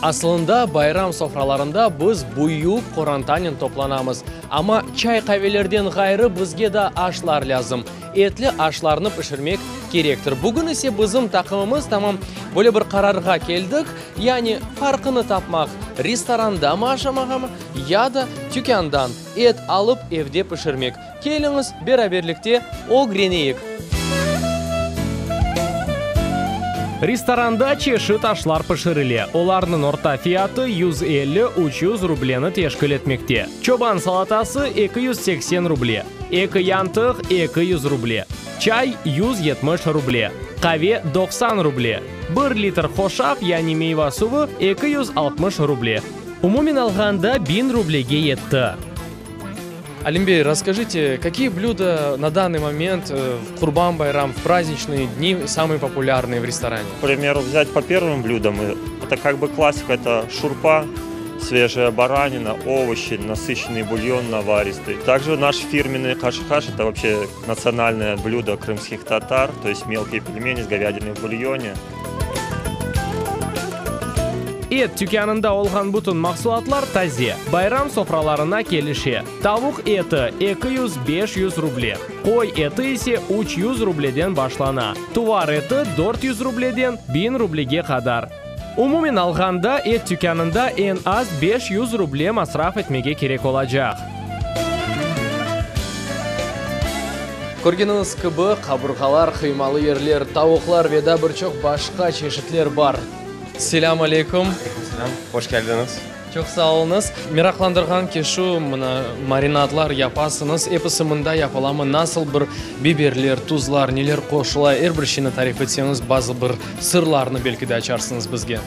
Asılında, bayram sofralarında biz büyük qorantanen toplanamız. Amma çay-qavelerden ğayrı bizge da aşlar lâzım. Etli aşlarnı pişirmek kerektir. Bugün ise bizim taqımımız tamam böyle bir qararğa keldik, yani farqını tapmaq, restorandamı aşamağamı, ya da tükândan et alıp evde pişirmek. Keliñiz, beraberlikte ögreneyik! Restoranda çeşit aşlar pişirile, olarnıñ orta fiyatı 150, 300 rubleni teşkil etmekte. Çoban salatası 280 ruble, eki yantıq 200 ruble, çay 170 ruble, qave 90 ruble, bir litr hoşaf yani meyva suvı 260 ruble. Umumen alğanda 1000 rublege yetti. Alim bey, rasskajite, kakiye blüda na danıy moment v Qurban bayram, v prazdniçnıye dni samıye populârnıye v restorane? K primeru, vzât po pervım blüdam, eto kak bı klassika, eto şurpa, svejaya baranina, ovoşçi, nasıçenıy bulyon navaristıy. Takje naş firmennıy qaşqaş, eto voobşe natsionalnoye blüdo krımskih tatar, to est melkiye pelmeni s govâdinoy v bulyone. Et tükânında olğan bütün mahsulatlar taze, bayram sofralarına kelişe. Tavuq eti, 200-500 ruble, qoy eti ise 300 rubleden başlana, tuvar eti, 400 rubleden 1000 rublege qadar. Umumen alğanda, et tükânında eñ az 500 ruble masraf etmege kerek olacaq. Körgeniñiz kibi, qaburğalar, qıymalı yerler, tavuqlar ve daa bir çoq başqa çeşitler bar. Selâm aleyküm. Aleyküm selâm. Hoş keldiñiz. Çoq sağ oluñız. Meraqlandırğan ki, şu, mına, marinadlar yapasıñız, episi mında yapılamı, nasıl bir biberler, tuzlar, neler qoşula, er bir şeyni tarif etseñiz, bazı bir sırlarnı belki de açarsıñız bizge.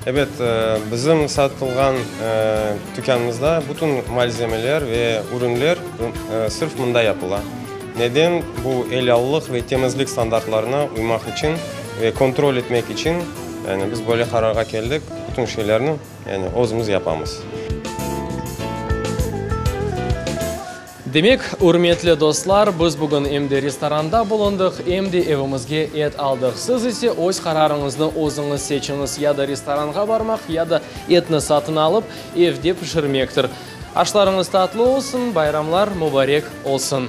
Ebet, bizim satılğan tükânımızda bütün malzemeler ve ürünler sırf mında yapıla. Neden? Bu elâllıq ve temizlik standartlarına uymaq içün ve kontrol etmek içün, yani biz böyle qararğa keldik, bütün şeylerni, yani özümiz yapamız. Demek, ürmetli dostlar, biz bugün em de restoranda bulundıq, em de evimizge et aldıq. Siz ise öz qararıñıznı özüñiz seçiñiz, ya da restoranğa barmaq, ya da etni satın alıp, evde pişirmektir. Aşlarıñız tatlı olsun, bayramlar mubarek olsun!